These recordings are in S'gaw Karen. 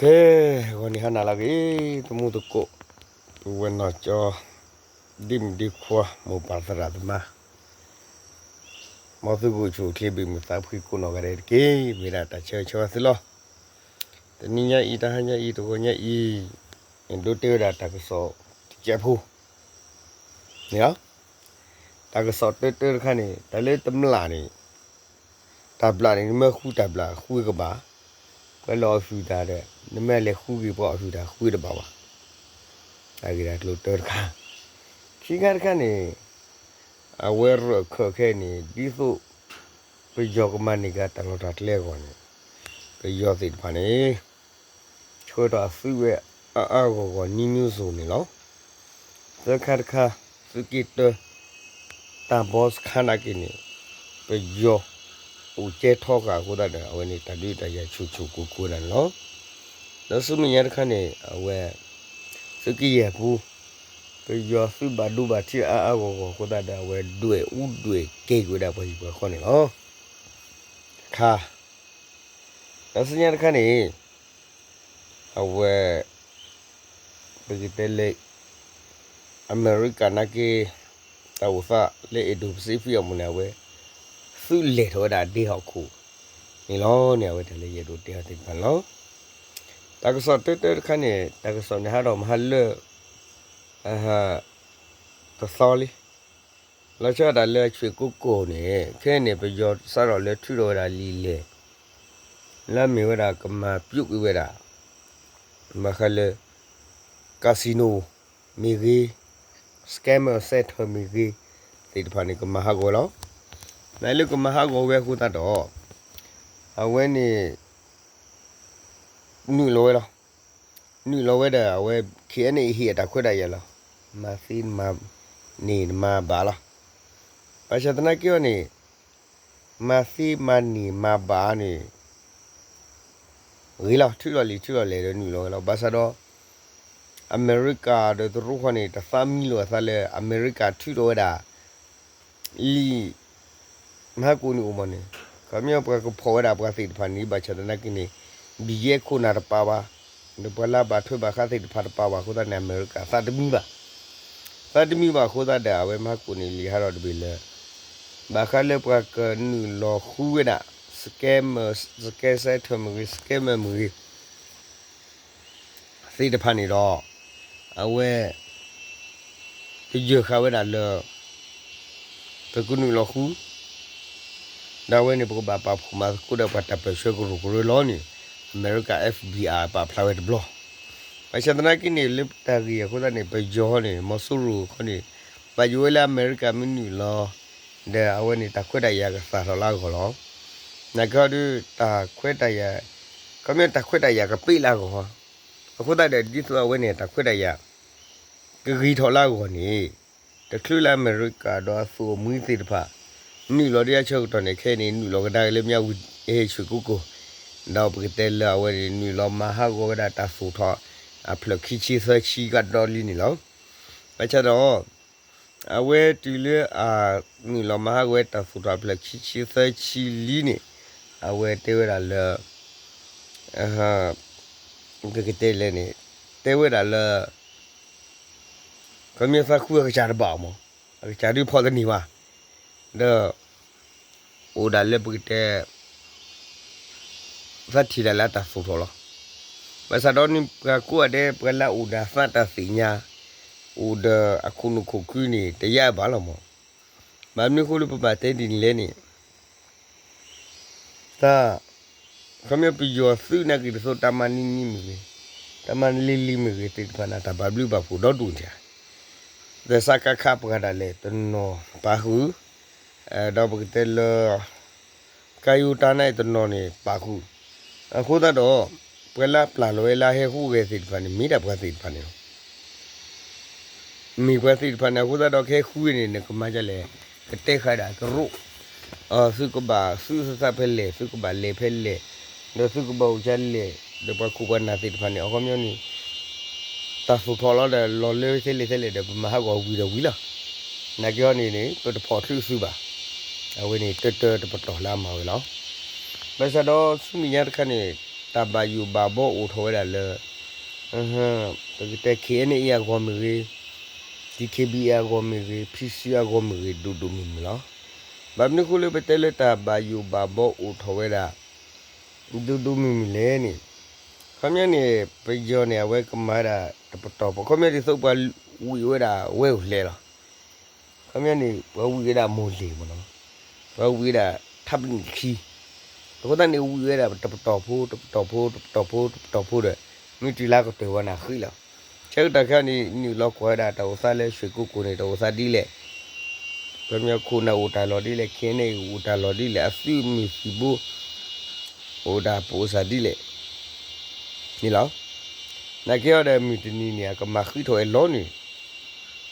ကဲ, ဂီၤနံၤဟါနၤလၢအဂ့ၤ, သမူသကိး, ပုၢ်ဝဲၢ်နီၢ်ကၠီ, ဒ့မုၣ်ဒ့ခွါ, မိၢ်ပၢ်သရၣ်သမါ, မ်သုကအိၣ်ဆူၣ်အိၣ်ချ့ ဘၣ်မုာ်သးဖှံကိးနီၢ်ဂၤဒဲးတက့ၢ်. မ့ၢ်ဒၣ်တၢ်ဆၢဂ့ၤဆၢဝါသုလီၤ. တနံၤညါအံၤ, တဟါညါအံၤ, တဂီၤညါအံၤ, ဒိးတဲဝဲဒၣ်တၢ်ကစီၣ်တစဲးဖိ န့ၣ်လီၤ. တၢ်ကစီၣ်တၢတၢတခါန့ၣ်, တၢ်လၢတမျၢ်န့ၣ်, တၢ်ဘျၣ်န့ၣ် နမ့ၢ်ဃုတၢ်ဘျၣ်ဃုကဘၣ်, ပှၤလၢအီၣ်ဟုၣ်တၢ်ဒီး နမ့ၢ်လဲၤဃုက့ၤပှၤအီၣ်ဟုၣ်တၢ်ဃုတဘၣ်ဘၣ်. တၢ်ဂ့ၢ်တၢ်ကျိၤတၢတခါ, ခံခါတခါန့ၣ်, အဝဲရၢၢ်ခၢၣ်ခဲအံၤန့ၣ် ဒ်သိး ပယီၤကမၤန့ၢ်က့ၤတၢ်လီၢ်တၢ်ကျဲအဂီၢ်န့ၣ်, ပယီၤသ့ၣ်တဖၣ်န့ၣ် ဆှၢထီၣ်အသုးဝဲအါအါဂီၢ်ဂီၢ် နည်းမျိုးစုံန့ၣ်လီၤ. သၢခါတခါ, သုးက့တၢ တၢ်ဘီစခါနာ်က့န့ၣ်, ပယီၤအိၣ်ကဲထီဃာ်အဃိသတးဒီး အဝဲန့ၣ်တၢ်ဒုးတၢ်ယၤဆူၣ်ဆူၣ်ကိၢ်ကိၢ်ဒၣ်န့ၣ်လီၤ. ဒီးဆူမဲာ်ညါတခါန့ၣ် အဝဲ သုးက့ယဲၢ်ပူၤ, ပယီၤသုးဘၣ်ဒိဘၣ်ထံးအါအါဂီၢ်ဂီၢ်အဃိသတးဒီး အဝဲဒွဲၣ်အူဒွဲၣ်က့ၤကွံာ်ဝဲဒၣ်ပှၤဟံၣ်ပှၤဃီန့ၣ်လီၤ. တခါ, ဒီးဆူညါတခါန့ၣ် အဝဲ ပကတဲလၢ အမဲရကၤနာ်က့ တၢ်အိၣ်သးလၢ Indo-Pacific အပူၤန့ၣ် အဝဲ သုးလဲၤထီၣ်ဝဲဒၣ်ဒ့ဟီၣ်ခိၣ်န့ၣ်လီၤန့ၣ် အဝဲတၢ်လၢယအဲၣ်ဒိးတဲအီၤသ့ၣ်တဖၣ်န့ၣ်လီၤ. တၢ်ကစီၣ်တၢတၢတခါန့ၣ် တၢ်ကစီၣ်န့ၣ်ဟးထီၣ်မဟါလၢ တသီလံ. လီၤဆီဒၣ်တၢ်လၢဆွ့ၣ်ကိကိၣ်န့ၣ် ခဲအံၤန့ၣ် ပယီၤစးထီၣ်လၢထုးထီၣ်ဝဲဒၣ်လံာ်လဲၢ် လၢအမ့ၢ်ဝဲဒၣ်ကမၤပျူးကွံာ်ဝဲဒၣ် ဘၣ်ဃးလၢ casino မ့ၢ်ဂ့ၤ, scammer center မ့ၢ်ဂ့ၤ သ့ၣ်တဖၣ်န့ၣ် ကမၤဟးဂီၤဝဲလီၤ. နလၢကမၤဟးဂီၤဝဲအဃိသတးဒီး အဝဲန့ၣ် နုာ်လီၤဝဲလီၤ. နုာ်လီၤဝဲဒီး အဝဲ KNA ဟ့ၣ်အတၢ်ခွဲးတၢ်ယာ်လီၤ. မၤသ့မၤန့ၢ်မၤဘၣ်လီၤ. ဘၣ်ဆၣ်သနာ်က့အီၤန့ၣ် မၤသ့မၤန့ၢ်မၤဘၣ်န့ၣ် ဂ့ၤလီၤ, ထုးလီၤလံာ်ထုးလီၤလဲၢ်ဒီးနုာ်လီၤဝဲလီၤ. ဘၣ်ဆၣ်ဒီး အမဲရကၤဒီးတရူးဃီန့ၣ် တသးမံလိာ်အသးလၢ အမဲရကၤထုးထီၣ်ဝဲဒၣ် လံာ် မဟါကိၣ်န့ၣ်အိၣ်မးန့ၣ်, ခီပညီပှၤကဖီၣ်ဝဲဒၣ်ပှၤသ့ၣ်တဖၣ်န့ၣ် ဘၣ်ဆၣ်သနာ်က့န့ၣ် ဘံၣ်ယဲၢ်ခိၣ်နၢ်တပာ်ဘၣ်, ဒီးပှၤလၢအဘၣ်ထွဲဘၣ်ဃးသ့ၣ်တဖၣ်တပာ်ဘၣ်အဃိသတးန့ၣ် အမဲရကၤသးတမံဘၣ်. သးတမံဘၣ်အဃိသတးဒီး အဝဲမဟါကိၣ်န့ၣ်လံာ်ဟးထီၣ်တဘ့ၣ်လၢ ဘၣ်ဃးလၢပှၤကနုာ်လီၤဃုဝဲဒၣ် scammer, scam center မ့ၢ်ဂ့ၤ, scammer မ့ၢ်ဂ့ၤ သ့ၣ်တဖၣ်န့ၣ်ဒီး အဝဲ ကယၢၤဃာ်ဝဲဒၣ်လၢ ပကနုာ်လီၤဃု ဒီးအဝဲန့ၣ် ပကဘၣ်ပာ်ဖှိၣ်မၤသကိးဒီးပှၤတၢ်ပၢၢ်ဆၢကရူၢ်ကရၢလီၤန့ၣ် အမဲရကၤ FBI ပာ်ဖျါဝဲတဘျီ. ဘၣ်ဆၣ်သနာ်က့န့ၣ် လၢတၢ်ဂ့ၢ်အဃိသတးန့ၣ် ပယီၤန့ၣ် မီၤစိရိၤခီန့ၣ် ဘၣ်ယိၣ်ဝဲလၢအမဲရကၤမ့ၢ်နုာ်လီၤ ဒီးအဝဲန့ၣ်တၢ်ခွဲးတၢ်ယာ်ကသၣ်ထီၣ်လၢအဂီၢ်လီၤ. နာ်က့ဟီဒုး တၢ်ခွဲးတၢ်ယာ်, ခီပညီတၢ်ခွဲးတၢ်ယာ်ကပ့းလၢအဂီၢ်, အဃိသတးဒီး ဒ်သိးအဝဲန့ၣ် တၢ်ခွဲးတၢ်ယာ် ကဂ့ၤထီၣ်လၢအဂီၢ်န့ၣ် တချုးလၢအမဲရကၤဒီးအသုးအမှံသ့ၣ်တဖၣ် နုာ်လီၤဒ်အဆၢကတီၢ်န့ၣ် ခဲအံၤန့ၣ် နုာ်လီၤကဒါက့ၤလၢမၠးဝတံၣ် ဟဲဆွ့ၣ်ကိကိၣ်, ဒီးပကတဲလၢအဝဲန့ၣ် နုာ်လီၤမၤဟးဂီၤဝဲဒၣ်တၢ်သူၣ်ထီၣ်အဖျၢၣ်ခံဆံသၢဆံကဒီးလံန့ၣ်လီၤ. ဘၣ်ဆၣ်ဒီး အဝဲတုၤလၢအ နုာ်လီၤမၤဟးဂီၤဝဲတၢ်သူၣ်ထီၣ်အဖျၢၣ်ခံဆံသၢဆံလံန့ၣ် အဝဲတဲဝဲဒၣ်လၢ ပကတဲလဲၣ်န့ၣ် တဲဝဲဒၣ်လၢ ခီပညီသးဃုအကစၢ်တဘၣ်အီၤမး, အကစၢ်ဒုးဖီၣ်တန့ၢ်ဘၣ်, ဒီး အိၣ်ဒၣ်လၢပကတဲ သးထံၣ်ဒၣ်လၢအတၢ်သူၣ်ထီၣ်လီၤ. ဘၣ်ဆၣ်ဒီးန့ၣ် ပှၤကိးဂၤဒဲး ပှၤလၢအအိၣ်ဒီးအသးတၢ်သ့ၣ်ညါ အိၣ်ဒီးအခိၣ်နူာ်ခိၣ်ခုန့ၣ် တယါဘၣ်လီၤမး. ဘၣ်မနုၤအဃိလၢပဘၣ်တဲဒ်န့ၣ်လဲၣ်န့ၣ် တၢ် ခီပညီပယီၤသုးနာ်က့ၤဒ်သိး တၢ်မၤနံၤနံၤမ့ၢ်ဂ့ၤ, တၢ်မၤလံၤလံၤမ့ၢ်ဂ့ၤသ့ၣ်တဖၣ်န့ၣ် တၢ်ဘၣ်ဘျုးဘၣ်ဖှိၣ်ဒီဒူၣ်န့ၣ်ဧါ. ဒီးစကခ ပှၤဒၣ်လဲာ်တနီၤပာ်ဃုာ်, ဒီးပကတဲလၢ ကယိၤတၢ်န့ၣ်တနီၤန့ၣ်ပာ်ဃုာ်. အဃိသတးဒီး ပှၤလၢအပျၢ်လီၤဝဲလၢအဟဲဃုဂဲၤသ့ၣ်တဖၣ်န့ၣ် မ့ၢ်ဒၣ်ပှၤသ့ၣ်တဖၣ်န့ၣ်လီၤ. မ့ၢ်ပှၤသ့ၣ်တဖၣ်န့ၣ် အဃိသတးဒီး ကဟဲဃုန့ၣ် နကမၤဒ်လဲၣ်, ကတဲဃာ်ဒၣ်ကရူၢ်, သုကဘၣ်သုးသးဖဲလဲၣ်, သုကဘၣ်လဲၤဖဲလဲၣ်, ဒီးသုကဘၣ်အိၣ်ကလဲၣ်, ဒီးပှၤခိၣ်ပှၤနၢ်သ့ၣ်တဖၣ်န့ၣ် အခီပညီန့ၣ် တၢ်သူၣ်ထီၣ်လီၤဒီး လီၤလၢထဲလဲၣ်ထဲလဲၣ်ဒီး ပမၤဟးဂီၤဝံၤဒီးဝံၤလီၤ. နာ်က့ဟီန့ၣ်န့ၣ် ပတဖီၣ်ချုးသုးဘၣ်. အဝဲန့ၣ် တၢတၢတပတီၢ်လၢအမၤဝဲလီၤ. ဘၣ်ဆၣ်ဒီးဆူမဲာ်ညါတခါန့ၣ် တၢ်ဘၣ်ယိၣ်ဘၣ်ဘီအိၣ်ထီၣ်ဝဲဒၣ်လၢ ပကတဲ K N A အဂီၢ်မ့ၢ်ဂ့ၤ, D K B A အဂီၢ်မ့ၢ်ဂ့ၤ, P C အဂီၢ်မ့ၢ်ဂ့ၤ ဒိၣ်ဒိၣ်မုၢ်မုၢ်လီၤ. ဘၣ်မနုၤအဃိလၢပတဲလၢတၢ်ဘၣ်ယိၣ်ဘၣ်ဘီအိၣ်ထီၣ်ဝဲဒၣ် ဒိၣ်ဒိၣ်မုၢ်မုၢ်လဲၣ်န့ၣ်, ခီပညီန့ၣ် ပယီၤန့ၣ် အဝဲကမၤဝဲဒၣ်တပတီၢ်ဖိ, ခီပညီဒ်သိးပှၤဝံၤဝဲဒၣ်ဝဲအိၣ်လဲၣ်လီၤ. ခီပညီန့ၣ် ပှၤဝံၤဝဲဒၣ်မိၢ်လ့ၢ်မ့ၢ်နီၤ, ပှၤဝံၤဝဲဒၣ်ထးပနံၣ်ခံ, အဃိသတးန့ၣ် ဝံၤဝဲဒၣ်တပတီၢ်ဖိ တပတီၢ်ဖိ တပတီၢ်ဖိ တပတီၢ်ဖိဒီး မ့ၢ်တုၤလၢကတၢၢ်ဝဲန့ၣ်ဃံလီၤ. ဆၢကတီၢ်ခဲအံၤန့ၣ် နုာ်လီၤကွၢ်ဝဲဒၣ်တၢ်အိၣ်သးလၢ ရွှေကုက္ကို န့ၣ် တၢ်အိၣ်သးဒ်လဲၣ်, ခီပညီခိၣ်နၢ်အိၣ်တၢ်လီၢ်ဒ်လဲၣ်, K N A အိၣ်တၢ်လီၢ်ဒ်လဲၣ်, အသုးမုၢ်သံၣ်ဘိ အိၣ်ဒၣ်ပအိၣ်စၢ်ဒ်လဲၣ်န့ၣ်လီၤ. နာ်က့အီၤဒီးမုၢ်တနံၤန့ၣ် အကမၤဃံးထီၣ်ဝဲလီၤန့ၣ်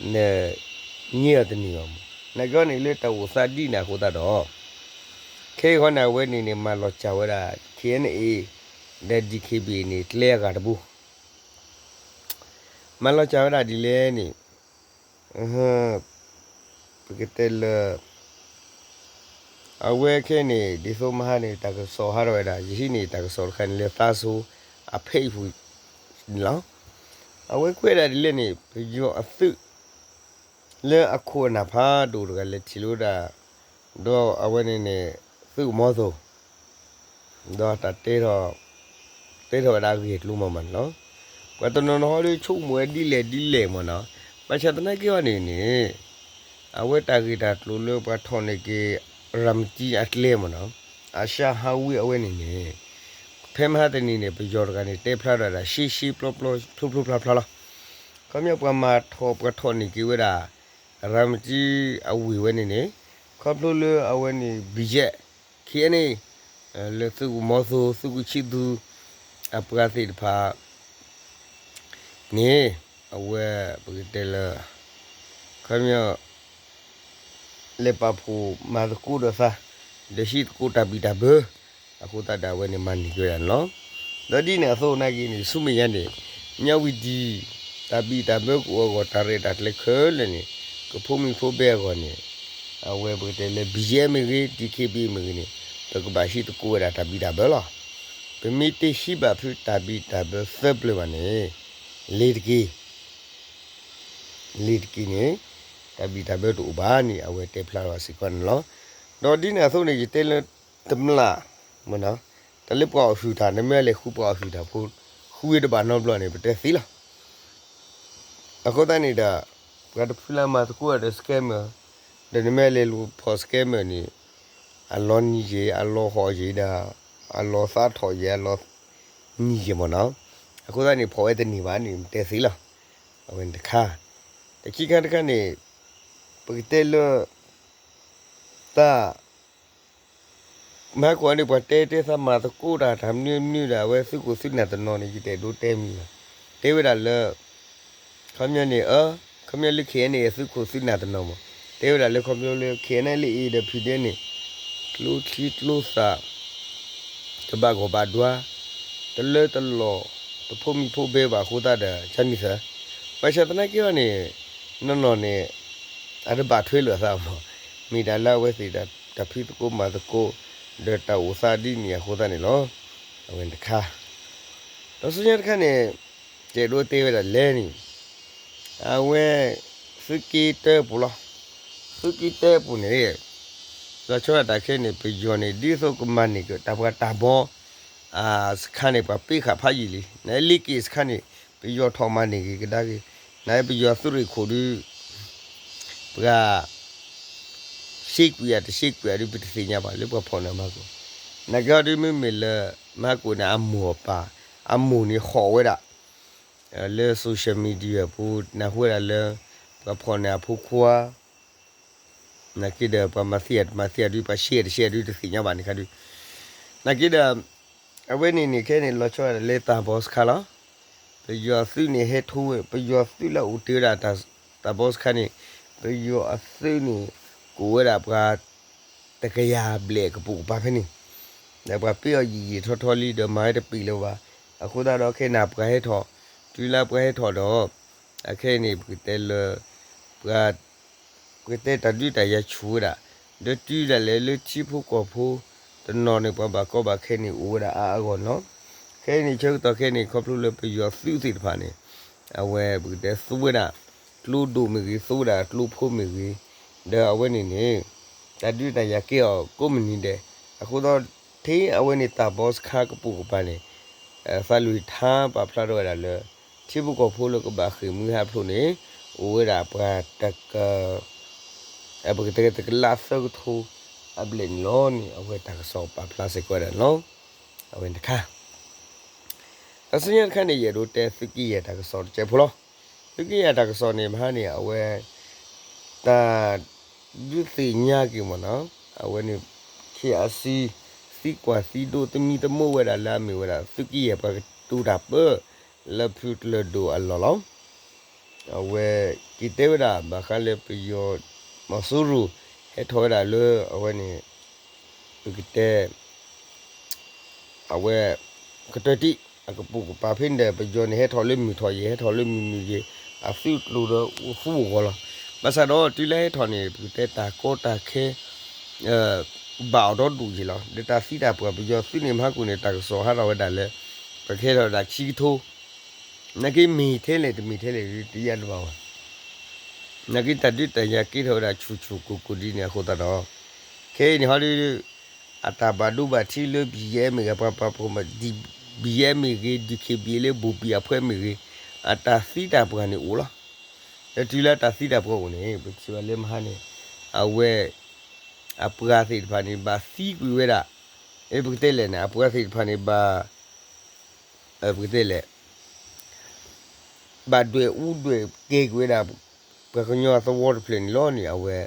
န န့ၢ်အီၤတန့ၢ်ဘၣ်မး. နာ်က့အီၤန့ၣ်လၢတၢ်အိၣ်သးဒ်န့ၣ်အဃိသတးဒီး ခဲအံၤဃီန့ၣ် အဝဲန့ၣ်န့ၣ် မၤလီၤစၢ်ဝဲဒၣ် K N A ဒီး D K B A န့ၣ် ကျဲအဂၤတဘိ မၤလီၤစၢ်ဝဲဒၣ်ဒ်လဲၣ်န့ၣ် ပကတဲလၢ အဝဲခဲအံၤန့ၣ် ဒ်သိးမဟါန့ၣ် တၢ်ကစီၣ်ဟးထီၣ်ဝဲဒၣ် ယဟံးန့ၢ်တၢ်ကစီၣ်တခါန့ၣ်လၢ သးစိအဖဲအံၤပူၤန့ၣ်လီၤ. အဝဲကွဲးဒၣ်ဒ်လဲၣ်န့ၣ် ပယီၤအသုး လၢအခိၣ်အနၢ်ဖးဒိၣ်တဂၤလဲၤထံၣ်လိာ်ဝဲဒၣ် ဒီးအဝဲန့ၣ်န့ၣ် သုးကမီၤသိး ဒီးတၢ်တဲထီၣ် တဲထီၣ်ဝဲဒၣ်အဂ့ၢ်အကျိၤမးမးန့ၣ်လီၤ. ပှၤတနီၤနီၤဟီဒီးဆိကမိၣ်ဝဲဒ်လဲၣ်ဒ်လဲၣ်မ့ၢ်နီၤ, ဘၣ်ဆၣ်သနာ်က့အီၤန့ၣ်န့ၣ် အဝဲတၢ်ဂ့ၢ်တၢ်ကျိၤလၢပှၤထီၣ်န့ၢ်က့ၤ ရၤမတံအကျဲမ့ၢ်နီၤ, အရှါဟးဝ့အဝဲန့ၣ်န့ၣ် ဖဲမဟါတနံၤန့ၣ် ပယီၤတဂၤန့ၣ် တဲဖျါထီၣ်ဝဲဒၣ် ရှဲရှဲပျီပျီ ဖျိဖျိဖျါဖျါလီၤ. ခီပညီပှၤမၤထီၣ်ပှၤထီၣ်န့ၢ်က့ၤဝဲဒၣ် ရၤမတံအဝ့ၢ်ဝဲန့ၣ်န့ၣ် ခီဖျိလၢအဝဲန့ၣ် ဘံယဲၢ် ခံန့ၣ် လၢသုးကမီၤသိး သုးကဆံသူ အပှၤသ့ၣ်တဖၣ်န့ၣ် အဝဲပကတဲလၢ ခီပညီ လဲၤပာ်ဖှိၣ်မၤသကိးဒီးသး ဒီးဟံးသကိးတၢ်ဘံၣ်တၢ်ဘၢ အဃိသတးဒီးအဝဲန့ၣ်မၤန့ၢ်က့ၤဝဲဒၣ်န့ၣ်လီၤ. ဒီးဒ်န့ၣ်အသိးနာ်က့န့ၣ် ဆူမဲာ်ညါန့ၣ် မၠၣ်ဝတံၤ တၢ်ဘံၣ်တၢ်ဘၢကအိၣ်အဂီၢ် တၢ်ရဲၣ်တၢ်ကျဲၤခဲလၢာ်န့ၣ် ကဖိမုၣ်ဖိဘဲအဂီၢ်န့ၣ် အဝဲပကတဲလၢ ဘံယဲၢ် မ့ၢ်ဂ့ၤ ဒံၣ်ခ့ဘံ မ့ၢ်ဂ့ၤန့ၣ် ပကဘၣ်ဟံးသကိးဝဲဒၣ်တၢ်ဘံၣ်တၢ်ဘၢလီၤ. ပမ့ၢ်တဟံးဘၣ်ဖုတၢ်ဘံၣ်တၢ်ဘၢသၢပျၢၤဘၣ်န့ၣ် လ့ၤတက့ၢ် လ့ၤတက့ၢ်န့ၣ် တၢ်ဘံၣ်တၢ်ဘၢတအိၣ်ဘၣ်န့ၣ် အဝဲတဲဖျါထီၣ်စ့ၢ်ကီးန့ၣ်လီၤ. ဒီးဒ်န့ၣ်အသိးန့ၣ် ယတဲလၢတမျၢ် တၢ်လၢပှၤအီၣ်ဟုၣ်တၢ် နမ့ၢ်လဲၤဃုပှၤအီၣ်ဟုၣ်တၢ်ဖိ ဃုဝဲတဘၣ်နီတဘျီန့ၣ် ပတဲသ့လီၤ. အဃိသတးန့ၣ်ဒီး ပှၤတဖုလၢမၤသကိးဒီး scammer ဒီးနမ့ၢ်လဲၤလူၤဖီၣ် scammer န့ၣ် အလီၤနံၤယဲၢ် အလီၤဟီၣ်ယဲၢ်ဒီး အလီၤသးထီၣ်ယဲၢ် အလီၤနံၤယဲၢ်မ့ၢ်နီၤ. အဃိသတးန့ၣ် ဖီၣ်ဝဲတန့ၢ်ဘၣ်န့ၣ် ပတဲသ့လီၤ. အဝဲန့ၣ်တခါ တခါတခါန့ၣ် ပကတဲလၢ တၢ် မဟါကိၣ်အံၤန့ၣ် ပှၤတဲတဲသးမၤသကိးတၢ် တၢ်မနုၤမနုၤဒီး အဝဲသုးခိၣ်သုးနၢ်တနီၤန့ၣ် ယတအဲၣ်ဒိးတဲမံၤဘၣ်. တဲဝဲဒၣ်လၢ ခီပညီန့ၣ် အ ခီပညီလၢ K N A သုးခိၣ်သုးနၢ်တနီၤမး တဲဝဲဒၣ်လၢခီဖျိလၢ K N L A ဒီး ဖံဒဲ န့ၣ် ကျိချံကျိသၣ် တဘၣ်ဂီၢ်ဘၣ်ဒွါ တလၢတလီၢ် တဖိမုၣ်ဖိဘဲဘၣ်အဃိသတးဒီး ကန့ၣ်သၢ ဘၣ်ဆၣ်သနာ်က့အီၤန့ၣ် နီၢ်နီၢ်န့ၣ် အတဘၣ်ထွဲလိာ်အသးမး မ့ၢ်ဒၣ်လၢအဝဲသ့ၣ်တၢ်ဖံးသကိးမၤသကိး ဒီးတၢ်အိၣ်သးဒ်န့ၣ်အဃိသတးန့ၣ်လီၤ. အဝဲန့ၣ်တခါ ဒီးဆူညါတခါန့ၣ် ယအဲၣ်ဒိးတဲဝဲဒၣ်လဲၣ်န့ၣ် အဝဲ သုးက့တၢပူၤလီၤ. သုးက့တၢပူၤန့ၣ် လီၤဆီဒၣ်တၢ်ခဲအံၤန့ၣ် ပယီၤန့ၣ် ဒ်သိးကမၤန့ၢ်က့ၤတၢ်ပှၤတၢ်ဘီ စခါန့ၣ် ပှၤပ့ဃာ်ဖးယံာ်လံ. နလ့က့ၤစခါန့ၣ် ပယီၤထီၣ်မၤန့ၢ်က့ၤကဒါက့ၤ နပယီၤသုးရ့ၣ်ခိၣ်ဒုး ပှၤ ရှ့ကွံာ်ဧါတရှ့ကွံာ်ဧါဒုး ပတသ့ၣ်ညါဘၣ်လၢပှၤဖီၣ်န့ၢ်မၤကိၣ်. နာ်က့အီၤဒုးမ့မ့ၢ်လၢ မၤကိၣ်န့ၣ် အမိၢ်အပၢ် အမိၢ်န့ၣ်ဟီၣ်ဝဲဒၣ် လၢ social media ပူၤ နၢ်ဟူဝဲဒၣ်လၢ ပှၤဖီၣ်န့ၢ်အဖိခွါ နာ်က့ဒီး ပှၤမၤသံဧါတမၤသံဧါဒုး ပှၤရှ့ဧါတရှ့ဧါဒုး တသ့ၣ်ညါဘၣ်န့ၣ်ခါဒုး နာ်က့ဒီး အဝဲန့ၣ်န့ၣ် ခဲအံၤန့ၣ် လီၤဆီဒၣ်တၢ်လၢတၢ်ဘီစခါလီၤ. ပယီၤအသုးန့ၣ်ဟဲထီၣ်ဝဲ ပယီၤသုးလၢအိၣ်တ့ၢ်ဝဲဒၣ်တၢ်ဘီစခါန့ၣ် ပယီၤအသုးန့ၣ် ကိးဝဲဒၣ်ပှၤ တကယၤဘျဲၣ်ကပိာ်ကပၤဖဲန့ၣ် ဒီးပှၤပ့အီၤယံာ်ယံာ်ထီထီလံ ဒီးမၤဝဲတပံာ်လၢၤဘၣ်. အဃိသတးဒီးခဲအံၤန့ၣ် ပှၤဟဲထီၣ် တုၤလၢပှၤဟဲထီၣ်ဒီး အခဲအံၤန့ၣ် ပကတဲလၢ ပှၤ ပကတဲတၢ်ဒုးတၢ်ယၤဆူၣ်ဝဲဒၣ် ဒီးတုၤဒၣ်လဲာ်လၢထံဖိကီၢ်ဖိ တနီၤန့ၣ် ပှၤဘၣ်ကီဘၣ်ခဲန့ၣ် အိၣ်ဝဲဒၣ်အါအါဂီၢ်ဂီၢ်နီၤ. ခဲအံၤန့ၣ် ဆၢကတီၢ်ခဲအံၤန့ၣ် ခီဖျိလၢပယီၤသုးသ့ၣ်တဖၣ်န့ၣ် အဝဲပကတဲသူဝဲဒၣ် ကျိဒိၣ်မ့ၢ်ဂ့ၤ သူဝဲဒၣ်ကျိဖိမ့ၢ်ဂ့ၤ, ဒီးအဝဲန့ၣ်န့ၣ် တၢ်ဒုးတၢ်ယၤကဲအီၤကိးမုၢ်နံၤဒဲး, အဃိသတး ထဲအဝဲန့ၣ်တၢ်ဘီစခါကပိာ်ကပၤန့ၣ် သးလွံၢ်ထါပာ်ဖျါထီၣ်ဝဲဒၣ်လၢ ထံဖိကီၢ်ဖိလၢကဘၣ်ဃ့ၢ်မှံဟးဖျိးန့ၣ် အိၣ်ဝဲဒၣ်ပှၤတက ပကတဲတကလးသၢကထိအဘျဲၣ်န့ၣ်လီၤန့ၣ် အဝဲတၢ်ကစီၣ်ပာ်ဖျါစ့ၢ်ကီးဝဲဒၣ်န့ၣ်လီၤ. အဝဲန့ၣ်တခါ ဒီးဆူညါတခါန့ၣ် ယအဲၣ်ဒိးတဲသုးက့ယဲၢ်တၢ်ကစီၣ်တစဲးဖိလီၤ. သုးက့ယဲၢ်တၢ်ကစီၣ်န့ၣ် မဟါန့ၣ် အဝဲ တၢ် ဒုးသ့ၣ်ညါက့ၤမ့ၢ်နီၤ အဝဲန့ၣ် ခ့အစံ သံကွၢ်သံဒိးသမံသမိးဝဲဒၣ်လၢအမ့ၢ်ဝဲဒၣ် သုးက့ယဲၢ်ပှၤကတိၤတၢ်ပၢ လၢဖုကျၢၤဒိၣ်အလီၢ်လီၤ. အဝဲက့ၤတဲဝဲဒၣ် ဘၣ်ဃးလၢပယီၤ မီၤစိရိၤ ဟဲထီၣ်ဝဲဒၣ်လၢအဝဲန့ၣ် ပကတဲ အဝဲ ကတၢၢ်တံၢ် အကပိာ်ကပၤဖဲန့ၣ်ဒီး ပယီၤန့ၣ် ဟဲထီၣ်လၢမုၢ်ထီၣ်ယဲၢ် ဟဲထီၣ်လၢမုၢ်နုာ်ယဲၢ် အသုးကျိၤဒီးအိၣ်သူအဂီၢ်လီၤ. ဘၣ်ဆၣ်ဒီးတုၤလၢဟဲထီၣ်န့ၣ် ပကတဲတၢ်ကီတၢ်ခဲ ဘၣ်အီၤဒီဒူၣ်ယဲၢ်လီၤ. ဒီးတၢ်သံတၢ်ပှၢ် ပယီၤသုးန့ၣ် မဟါကိၣ်န့ၣ် တၢ်ကစီၣ်ဟးထီၣ်ဝဲဒၣ်လၢ ပကဟဲထီၣ်ဝဲဒၣ်ခံကထိ နာ်က့မ့ၢ်ထဲလဲၣ်တမ့ၢ်ထဲလဲၣ် တယံာ်တဘၣ်ဘၣ်. နာ်က့တၢ်ဒုးတၢ်ယၤကဲထီၣ်ဝဲဒၣ်ဆူၣ်ဆူၣ်ကိၢ်ကိၢ်ဒ်န့ၣ်အဃိသတးဒီး ခဲအံၤန့ၣ်ဟီဒီး အတၢ်ဘၣ်ဒိဘၣ်ထံးလၢ ဘံၣ်ယဲၢ်မ့ၢ်ဂ့ၤ ပှၤပှၤပှၤမၤ ဘံၣ်ယဲၢ်မ့ၢ်ဂ့ၤ ဒုးခ့ဘံၣ်လၢဘူၣ်ဘံၣ်အဖှဲမ့ၢ်ဂ့ၤ အတၢ်သံတၢ်ပှၢ်န့ၣ်အိၣ်လီၤ. ဒီးတုၤလၢအတၢ်သံတၢ်ပှၢ်အိၣ်န့ၣ် ပထံၣ်ဘၣ်လၢမဟါန့ၣ် အဝဲ အပှၤသ့ၣ်တဖၣ်န့ၣ် ဘၣ်သံကွံာ်ဝဲဒၣ် ပကတဲလဲၣ်န့ၣ် အပှၤသ့ၣ်တဖၣ်န့ၣ် ဘၣ် ပကတဲလဲၣ် ဘၣ်ဒွဲၣ်အူဒွဲၣ်ကဲကွံာ်ဝဲဒၣ် ပှၤကညီအသဝီတဖျၢၣ်န့ၣ်လီၤန့ၣ် အဝဲ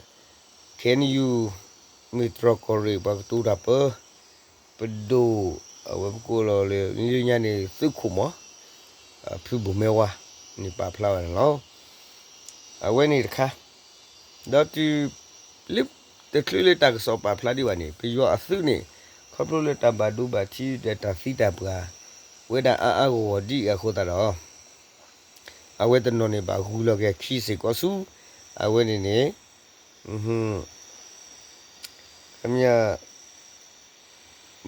ခဲအံၤ မုၢ်တြီၢ်ကီၢ်ရ့ၣ် ပှၤကတိၤတၢ်ပၢ ပဒိၣ် အဝဲပကိးလီၤလၢ လၢညါန့ၣ် သုးခိၣ်မီၤ ဖုဘိၣ်မဲဝါ န့ၣ်ပာ်ဖျါဝဲန့ၣ်လီၤ. အဝဲန့ၣ်တခါ ဒီးတုၤ လၢ တချုးလၢတၢ်ကစီၣ်ပာ်ဖျါဒံးဘၣ်န့ၣ် ပယီၤအသုးန့ၣ် ခီဖျိလၢတၢ်ဘၣ်ဒိဘၣ်ထံးဒီးတၢ်သံတၢ်ပှၢ် ဝဲဒၣ်အါအါဂီၢ်ဂီၢ်ဒ်အံၤအဃိသတးဒီး အဝဲတနီၤန့ၣ် ဘၣ်ဂုၤလီၤက့ၤအခံစ့ၢ်ကီးဆူ အဝဲန့ၣ်န့ၣ် ခမ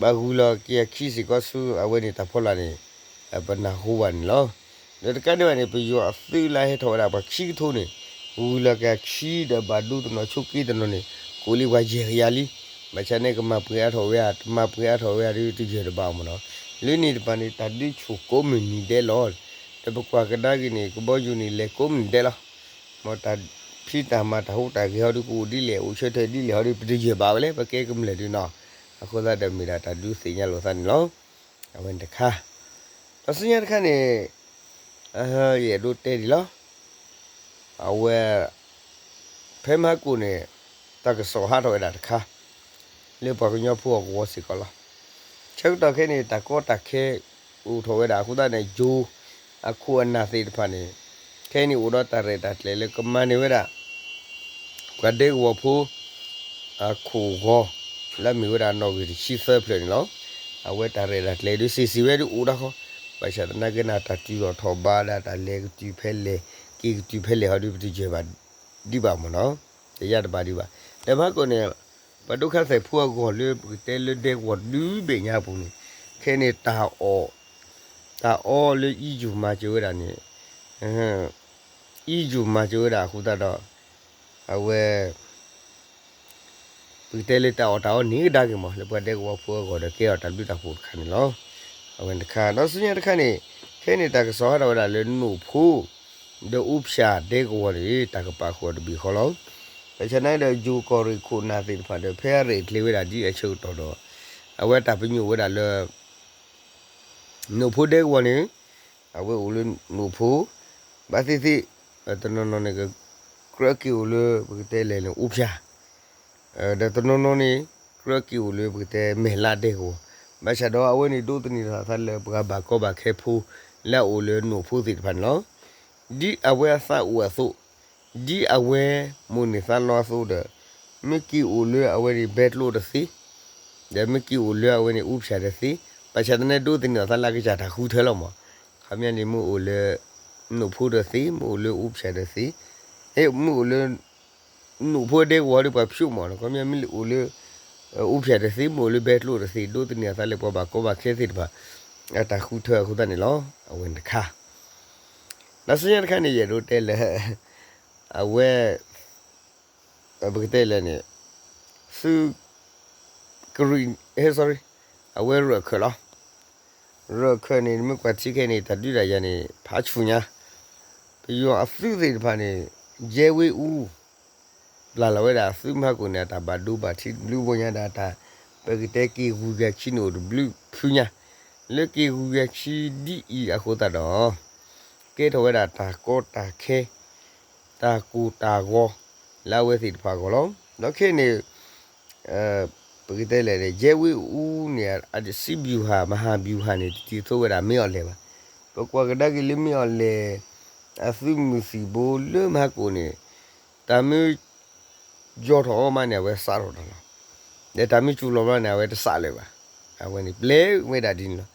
ဘၣ်ဂုၤလီၤက့ၤအခံစ့ၢ်ကီးဆူ အဝဲန့ၣ်တၢ်ဖီလာ်န့ၣ် ပနၢ်ဟူဘၣ်န့ၣ်လီၤ. ဒီးတကးဒံးဘၣ်န့ၣ် ပယီၤအသုးလၢဟဲထီၣ်ဝဲဒၣ်ပှၤခံကထိန့ၣ် ဂုၤလီၤက့ၤအခံဒီးဘၣ်ဒိတနီၤဆိက့တနီၤန့ၣ် ကိးလံပှၤယဲၢ်ကယၤလံ. ဘၣ်ဆၣ်န့ၣ် ကမၤပှဲၤအါထီၣ်ဝဲဧါ တမၤပှဲၤအါထီၣ်ဝဲဧါဒီးတယၢၢ်တဘၣ်အီၤမ့ၢ်နီၤ. လၢန့ၣ်တဖၣ်န့ၣ် တၢ်ဒုးဆူၣ်ကိးမုၢ်နံၤဒဲးလီၤ. ဒီးပကွၢ်ကဒါက့ၤန့ၣ် ကဘီယူၤန့ၣ်လဲၤကိးမုၢ်နံၤဒဲးလီၤ. မ်တၢ်ဖံးတၢ်မၤတၢ်ဟူးတၢ်ဂဲၤဟီဒုးကအိၣ်ဒ်လဲၣ် အိၣ်ဆၢထၢၣ်ဒ်လဲၣ်ဟီဒုး ပတယၢၢ်ဘၣ်ဝဲလဲၣ် ပကဲကမျၢၢ်ဒုးနီၤ. အဃိသတးဒီးမ့ၢ်ဒၣ်တၢ်ဒုးသ့ၣ်ညါလိာ်သးန့ၣ်လီၤ. အဝဲန့ၣ်တခါ ဒီးဆူညါတခါန့ၣ် ယအဲၣ်ဒိးတဲဒံးလီၤ. အဝဲ ဖဲမဟါကိၣ်န့ၣ် တၢ်ကစီၣ်ဟးထီၣ်ဝဲဒၣ်တခါ လၢပှၤကညီဖိအဂီၢ်စ့ၢ်ကီးလီၤ. ဆၢကတီၢ်ခဲအံၤန့ၣ် တၢ်ကီတၢ်ခဲ အိၣ်ထီၣ်ဝဲဒၣ်အဃိသတးန့ၣ် ယိၤ အခိၣ်အနၢ်သ့ၣ်တဖၣ်န့ၣ် ခဲအံၤန့ၣ်အိၣ်ဒီးတၢ်ရဲၣ်တၢ်ကျဲၤလၢကမၤန့ၢ်ဝဲဒၣ် ပှၤဒဲကဝီၤဖိ အခိၣ်ဂီၤ လၢအမ့ၢ်ဝဲဒၣ်နီၣ်ဂံၢ်တဆံသၢဖျၢၣ်န့ၣ်လီၤ. အဝဲတၢ်ရဲၣ်တၢ်ကျဲၤဒုးစံးစံးဝဲဒုးအိၣ်ဒၣ်ဃီ, ဘၣ်ဆၣ်သနာ်က့န့ၣ် တၢ်တုၤလီၤထီၣ်ဘးဒၣ်တၢ်လဲၤကတုၤဖဲလဲၣ် က့ၤကတုၤဖဲလဲၣ်ဟီဒုး ပတယၢၢ်ဘၣ်ဒံးဘၣ်မ့ၢ်နီၤ, တယၢ်တဘၣ်ဒံးဘၣ်. ဒီးမဟါကိၣ်န့ၣ် ပှၤဒိၣ်ခါသဲးဖိအဂီၢ်လၢပကတဲလၢဒဲကဝီၤဒုးဘ့ၣ်ညါအပူၤန့ၣ် ခဲအံၤန့ၣ် တၢ်အီၣ် တၢ်အီလၢအံၣ်ယူၣ်မၤစၢၤဝဲဒၣ်န့ၣ် အံၣ်ယူၣ်မၤစၢၤဝဲဒၣ်အဃိသတးဒီး အဝဲ ပကတဲလၢတၢ်အီၣ်တၢ်အီန့ၣ်ကဒါက့ၤမး လၢပှၤဒဲကဝီၤဖိအဂီၢ်ဒီးကဲအီၤတၢ်ဘျုးတၢ်ဖှိၣ်တခါန့ၣ်လီၤ. အဝဲန့ၣ်တခါ ဒီးဆူညါတခါန့ၣ် ခဲအံၤန့ၣ် တၢ်ကစီၣ်ဟးထီၣ်ဝဲဒၣ်လၢနိၣ်ဖိ ဒီးအူဖၠၣ်ဒဲကဝီၤန့ၣ် တၢ်ကပာ်ဃုာ်အီၤတဘ့ၣ်ဃီလီၤ. ဘၣ်ဆၣ်သနာ်က့ဒီး ယိၤကီၢ်ရ့ၣ်ခိၣ်နၢ်သ့ၣ်တဖၣ်ဒီး ဖဲအရဲၣ်ကျဲၤဝဲဒၣ်ဒ်အဆၢကတီၢ်ဒီး အဝဲတၢ်ပညိၣ်ဝဲဒၣ်လၢ နိၣ်ဖိဒဲကဝီၤန့ၣ် အဝဲအိၣ်လၢနိၣ်ဖိ ဘၣ်သ့ၣ်သ့ၣ် တနီၤနီၤန့ၣ် ကြၢးက့ၤအိၣ်လၢပကတဲလဲၣ်န့ၣ် အူဖၠၣ် ဒီးတနီၤနီၤန့ၣ် ကြၢးက့ၤအိၣ်လၢပကတဲမဲာ်လးဒဲကဝီၤ, ဘၣ်ဆၣ်ဒီးအဝဲန့ၣ် ဒိးသန့ၤထီၣ်အသးလၢပှၤဘၣ်ကီဘၣ်ခဲဖိ လၢအအိၣ်လၢနိၣ်ဖိသ့ၣ်တဖၣ်န့ၣ်လီၤ. ဒ်အဝဲအသးအိၣ်အသိး ဒ်အဝဲမိၣ်န့ၢ်သးလီအသိးဒီး မ့ၢ်က့ၤအိၣ်လၢအဝဲန့ၣ်ဘဲကျိဒီးသ့, ဒီးမ့ၢ်က့ၤအိၣ်လၢအဝဲန့ၣ်အူဖၠၣ်ဒီးသ့, ဘၣ်ဆၣ်သနာ်က့ဒိးသန့ၤအသးလၢအကစၢ်တၢ်ဃုထၢလီၤမး, ခီပညီန့ၣ် မ့ၢ်အိၣ်လၢ နိၣ်ဖိဒီးသ့, မ့ၢ်အိၣ်လၢအူဖၠၣ်ဒီးသ့, မ့ၢ်အိၣ်လၢ နိၣ်ဖိဒဲကဝီၤဒီးပှၤဖျိးမး, ခီပညီမ့ၢ်အိၣ်လၢ အူဖၠၣ်ဒီးသ့, မ့ၢ်အိၣ်လၢဘဲကျိဒီးသ့, ဒိးသန့ၤအသးလၢပှၤဘၣ်ကီဘၣ်ခဲသ့ၣ်တဖၣ် အတၢ်ဃုထၢအဃိသတးန့ၣ်လီၤ. အဝဲန့ၣ်တခါ, ဒီးဆူညါတခါန့ၣ် ယအဲၣ်ဒိးတဲလၢ အဝဲ ပကတဲလဲၣ်န့ၣ် သုးကရံၣ်, ဟဲ sorry, အဝဲရၢၢ်ခၢၣ်လီၤ. ရၢၢ်ခၢၣ်န့ၣ် မ့ၢ်ကွၢ်ထံခဲအံၤန့ၣ် တၢ်ဒုးတၢ်ယၤန့ၣ် ဖးဆူၣ်ညါ, ပယီၤအသုးသ့ၣ်တဖၣ်န့ၣ် ယဲဝ့အူ ပျၢ်လီၤဝဲဒၣ်အသုးမဟါကိၣ်န့ၣ် အတၢ်ဘၣ်ဒိဘၣ်ထံးတဘျုးဘိညါဒီး တၢ် ပကတဲက့ၤဂုၤက့ၤဆံန့ၣ်အိၣ်တဘျုးဖုညါ, လၢက့ၤဂုၤက့ၤဆံဒ်အံၤအဃိသတးဒီး ကဲထီၣ်ဝဲဒၣ်တၢ်ကီတၢ်ခဲ တၢ်ကိၢ်တၢ်ဂီၤ လၢအဝဲသ့ၣ်တဖၣ်အဂီၢ်လီၤ. ဒီးခဲအံၤန့ၣ် ပကတဲလဲၣ်န့ၣ် ယဲဝ့အူန့ၣ် အစံးဗျူဟာ မဟာဗျူဟာန့ၣ် တတံၤသိဝဲဒၣ်မ့ၢ်အီၤလဲၣ်ဘၣ်. ပကွၢ်ကဒါက့ၤလၢမ့ၢ်အီၤလဲၣ် အသုးမုၢ်သံၣ်ဘိလၢမဟါကိၣ်န့ၣ် တၢ်မ့ၢ် ယီၤထီၣ်အီၤမးန့ၣ် အဝဲစးထီၣ်တၢ်လီၤ. ဒီးတၢ်မ့ၢ်စူၤလီၤဘျီန့ၣ် အဝဲတစးလၢၤဘၣ်. အဝဲန့ၣ်ပျဲဝဲဒၣ်ဒ်န့ၣ်လီၤ.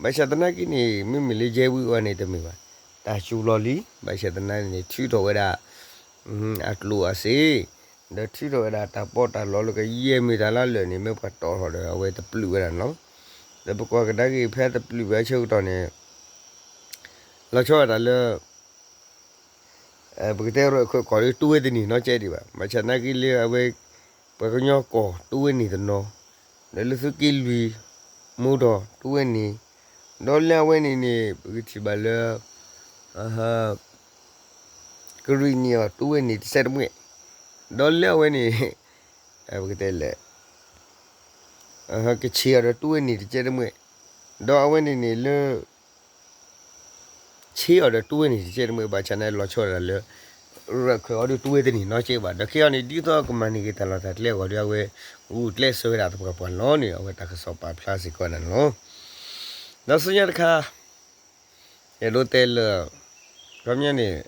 ဘၣ်ဆၣ်သနာ်က့န့ၣ် မ့မ့ၢ်လၢယဲဝ့အူန့ၣ်တမ့ၢ်ဘၣ်. တၢ်စူၤလီၤလံ, ဘၣ်ဆၣ်သနာ်က့န့ၣ် ထုးထီၣ်ဝဲဒၣ် အကျိၣ်အစ့, ဒီးထုးထီၣ်ဝဲဒၣ်တၢ်ပီးတၢ်လီလၢကယဲၢ်မ့ၢ်တၢ်လၢအလၢာ်န့ၣ် မ့ၢ်ပှၤတီၣ်ထီၣ်ဒီး အဝဲတပျုာ်ဝဲဒၣ်န့ၣ်လီၤ. ဒီးပကွၢ်ကဒါက့ၤဖဲတပျုာ်ဝဲအဆၢကတီၢ်န့ၣ် လီၤဆီဒၣ်တၢ်လၢ ပကတဲရၢၢ်ခၢၣ်ကီၢ်ဒီး တအိၣ်ဝဲတန့ၢ်နီတစဲးဒံးဘၣ်. ဘၣ်ဆၣ်သနာ်က့လၢအဝဲ ပှၤကညီကီၢ်တအိၣ်ဝဲန့ၢ်တနီၤ, ဒီးလၢသုးက့လွံၢ် မိၢ်ဒီးတအိၣ်ဝဲန့ၢ်, ဒီးလၢအဝဲန့ၣ်န့ၣ် ပကထံၣ်ဘၣ်လၢ ကရံၣ်နံၣ်အီၤတအိၣ်ဝဲန့ၢ်တစဲးတမှဲၣ်, ဒီးလၢအဝဲန့ၣ် ပကတဲလဲၣ် ကဆ့ၣ်အီၤဒီးတအိၣ်ဝဲန့ၢ်တစဲးတမှဲၣ်, ဒီးအဝဲန့ၣ်န့ၣ်လၢ ဆ့အီၤဒီးတအိၣ်ဝဲန့ၢ်တစဲးတမှဲၣ် ဘၣ်ဆၣ်န့ၣ်လီၤဆီဒၣ်တၢ်လၢ ရၢၢ်ခၢၣ်အီၤဒီးတအိၣ်ဝဲတန့ၢ်နီတစဲးဘၣ်. ဒီးခဲအံၤန့ၣ် ဒ်သိးကမၤန့ၢ်က့ၤတၢ်လီၢ်တၢ်ကျဲအဂီၢ်ဒီး အဝဲ ဂုာ်ကျဲးစၢးဝဲဒၣ်သပှၢ်ပှၢ်န့ၣ်လီၤန့ၣ် အဝဲတၢ်ကစီၣ်ပာ်ဖျါစ့ၢ်ကီးဝဲဒၣ်န့ၣ်လီၤ. ဒီးဆူညါတခါ အဲၣ်ဒိးတဲလၢ ခီပညီန့ၣ်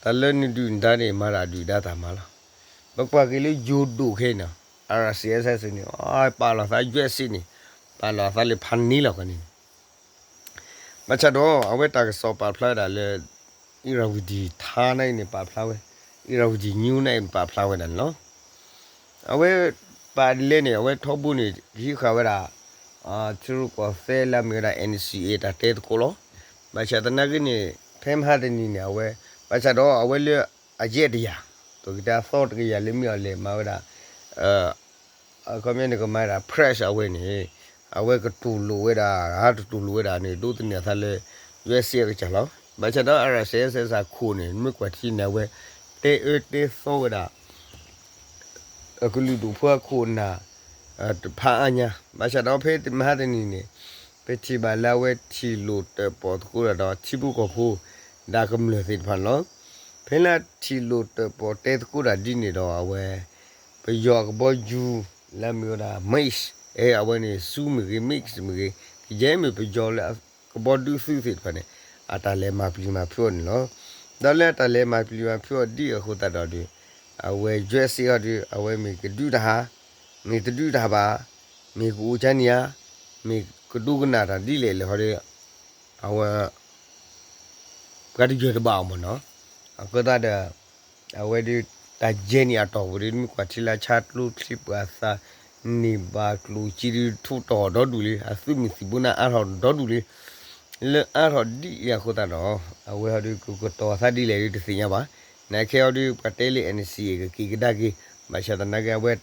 တၢ်လၢနဒုၣ်နဒါန့ၣ် မၤတၢ်ဒုၣ်ဒါတၢ်မၤလီၤ. ပကွၢ်က့ၤလၢယိၤဒိၣ်ခဲအံၤနီၤ RCSS န့ၣ် ပာ်လီၤသး ယွဲၣ်စ့န့ၣ် ပာ်လီၤသးလၢဖးန့ၢ်လီၤကန့ၣ် ဘၣ်ဆၣ်ဒီး အဝဲတၢ်ကစီၣ်ပာ်ဖျါဝဲဒၣ်လၢ အံၣ်ရၤဝတံၤထါန့ၣ်န့ၣ် ပာ်ဖျါဝဲ, အံၣ်ရၤဝတံၤ news န့ၣ် ပာ်ဖျါဝဲဒၣ်န့ၣ်လီၤ. အဝဲပာ်ဒ်လဲၣ်န့ၣ် အဝဲထီဘိန့ၣ် ကဟံးဃာ်ဝဲဒၣ် ထံရူၢ်ကီၢ်သဲးလၢအမ့ၢ်ဝဲဒၣ် NCA တၢ်တဲသကိးလီၤ. ဘၣ်ဆၣ်သနာ်က့န့ၣ် ဖဲမဟါတနံၤန့ၣ် အဝဲ ဘၣ်ဆၣ်ဒီးအဝဲလၢအယဲၢ်တယာ် သိးကတၢ်သီတကယၤလၢမ့ၢ်အီၤလဲၣ်မၤဝဲဒၣ် အခီပညီန့ၣ် ကမၤဒၣ် press အဝဲန့ၣ် အဝဲကတူၢ်လိာ်ဝဲဒၣ် တတူၢ်လိာ်ဝဲဒၣ်န့ၣ် ဒိးသန့ၤအသးလၢ ယွဲၣ်စ့အကစၢ်လီၤ. ဘၣ်ဆၣ်ဒီး RCSS အခိၣ်န့ၣ် မ့ၢ်ကွၢ်ထံန့ၣ် အဝဲတဲအၢတဲသီဝဲဒၣ် အကလုာ်ဒူၣ်ဖိအခိၣ်အနၢ် တဖးအါညါ ဘၣ်ဆၣ်ဒီးဖဲမဟါတနံၤန့ၣ် ပထံၣ်ဘၣ်လၢအဝဲထံၣ်လိာ်တၢၣ်ပီၣ်သကိးတၢ်ဒီး ထံဖိကီၢ်ဖိ ဒီးကမျၢၢ်သ့ၣ်တဖၣ်န့ၣ်လီၤ. ဖဲလၢထံၣ်လိာ်တၢၣ်ပီၣ်တဲသကိးတၢ်ဒ်န့ၣ်ဒီး အဝဲ ပယီၤအကဘီယူၤ လၢအမ့ၢ်ဝဲဒၣ် mix အဲ အဝဲန့ၣ် စူမ့ၢ်ဂ့ၤ mix မ့ၢ်ဂ့ၤ ကယဲၢ်မ့ၢ်ပယီၤလၢကဘီဒုးသုးသ့ၣ်တဖၣ်န့ၣ် အတၢ်လဲၤမၤပျံၤမၤဖုးအီၤန့ၣ်လီၤ. ဒီးလၢအတၢ်လဲၤမၤပျံၤမၤဖုးအီၤဒ်အဃိသတးဒီး အဝဲယွဲၣ်စ့အီၤဒီး အဝဲမ့ၢ်ကဒုးတဟး မ့ၢ်တဒုးတဟးဘၣ် မ့ၢ်ကအိၣ်ကၢန့ၣ်ဧါ မ့ၢ်ကဒိကနၣ်တၢ်ဒ်လဲၣ်လဲၣ်ဟီဒီး အဝဲ ပှၤတယၢၢ်တဘၣ်အီၤမ့ၢ်နီၤ. အဃိသတးဒီး အဝဲဒုး တၢ်ယဲၢ်န့ၣ်အတီၢ်ပူၤဒီး မ့ၢ်ကွၢ်ထံလၢဆါကျိချံပှၤသးန့ၢ်ဘၣ်ကျိၣ်စ့ဒုး ထူးတီၢ်ဒီဒူၣ်လံ အသုးမုၢ်သံၣ်ဘိန့ၣ်အါထီၣ်ဒီဒူၣ်လံ. လၢအါထီၣ်ဒ်အံၤအဃိသတးဒီး အဝဲဟီဒုးကကတီၤသးဒ်လဲၣ်ဒုးတသ့ၣ်ညါဘၣ်. နာ်က့ဟီဒုး ပှၤတဲလၢ NCA ကက့ၤကဒါက့ၤ ဘၣ်ဆၣ်သနာ်က့အဝဲတၢ်